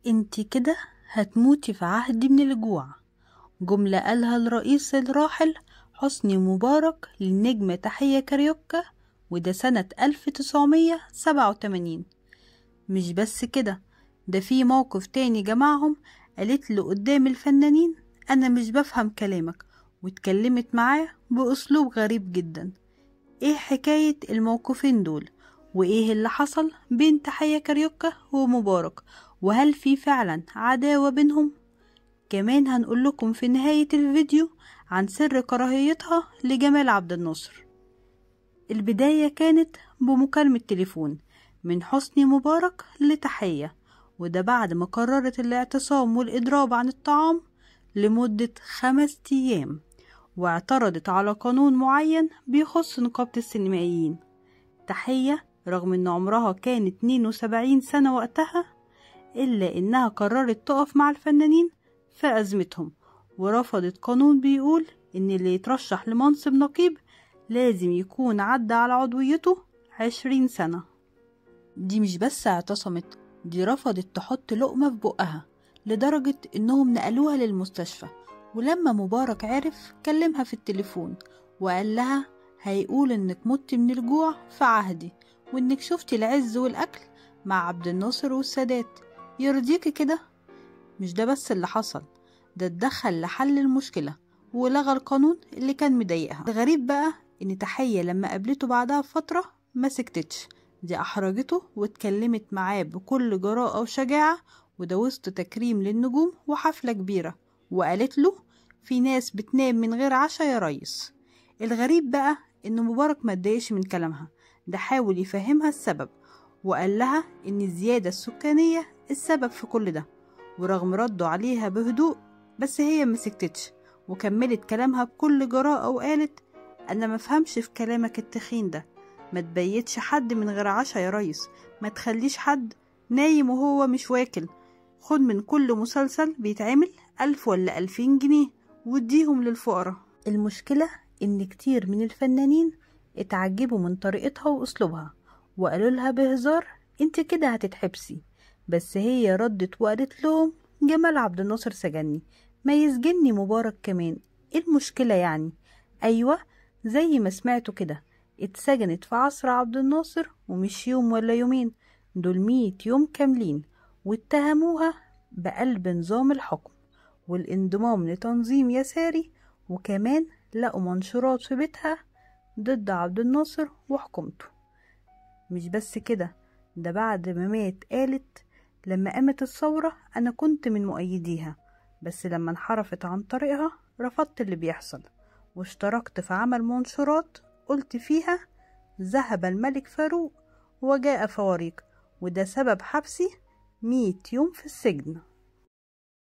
انت كده هتموتي في عهدي من الجوع، جملة قالها الرئيس الراحل حسني مبارك للنجمة تحية كاريوكا، وده سنة 1987. مش بس كده، ده في موقف تاني جمعهم، قالت له قدام الفنانين أنا مش بفهم كلامك، واتكلمت معاه بأسلوب غريب جدا. ايه حكاية الموقفين دول؟ وايه اللي حصل بين تحية كاريوكا ومبارك؟ وهل في فعلا عداوة بينهم؟ كمان هنقول لكم في نهاية الفيديو عن سر كراهيتها لجمال عبد الناصر. البداية كانت بمكالمة تليفون من حسني مبارك لتحية، وده بعد ما قررت الاعتصام والإضراب عن الطعام لمدة 5 أيام، واعترضت على قانون معين بيخص نقابة السينمائيين. تحية رغم ان عمرها كان 72 سنة وقتها، إلا إنها قررت تقف مع الفنانين في أزمتهم، ورفضت قانون بيقول إن اللي يترشح لمنصب نقيب لازم يكون عدى على عضويته 20 سنة. دي مش بس اعتصمت، دي رفضت تحط لقمة في بقها، لدرجة إنهم نقلوها للمستشفى. ولما مبارك عرف كلمها في التليفون وقال لها هيقول إنك مت من الجوع في عهدي، وإنك شفتي العز والأكل مع عبد الناصر والسادات، يرضيكي كده؟ مش ده بس اللي حصل، ده اتدخل لحل المشكلة ولغى القانون اللي كان مضايقها. الغريب بقى إن تحية لما قابلته بعدها بفترة ما سكتتش، دي أحرجته واتكلمت معاه بكل جراءة وشجاعة، وده وسط تكريم للنجوم وحفلة كبيرة، وقالت له في ناس بتنام من غير عشاء يا ريس. الغريب بقى إن مبارك ما اتضايقش من كلامها، ده حاول يفهمها السبب وقال لها إن الزيادة السكانية السبب في كل ده، ورغم رده عليها بهدوء بس هي ما سكتتش وكملت كلامها بكل جراءة وقالت أنا ما فهمش في كلامك التخين ده، ما تبيتش حد من غير عشاء يا ريس، ما تخليش حد نايم وهو مش واكل، خد من كل مسلسل بيتعمل 1000 ولا 2000 جنيه واديهم للفقراء. المشكلة إن كتير من الفنانين اتعجبوا من طريقتها وأسلوبها وقالوا لها بهزار انت كده هتتحبسي، بس هي ردت وقالت لهم جمال عبد الناصر سجني، ما يسجني مبارك كمان، ايه المشكلة يعني؟ ايوه زي ما سمعتوا كده، اتسجنت في عصر عبد الناصر، ومش يوم ولا يومين، دول 100 يوم كاملين، واتهموها بقلب نظام الحكم والانضمام لتنظيم يساري، وكمان لقوا منشورات في بيتها ضد عبد الناصر وحكومته. مش بس كده، ده بعد ما مات قالت لما قامت الثورة أنا كنت من مؤيديها، بس لما انحرفت عن طريقها رفضت اللي بيحصل، واشتركت في عمل منشورات قلت فيها ذهب الملك فاروق وجاء فواريق، وده سبب حبسي 100 يوم في السجن.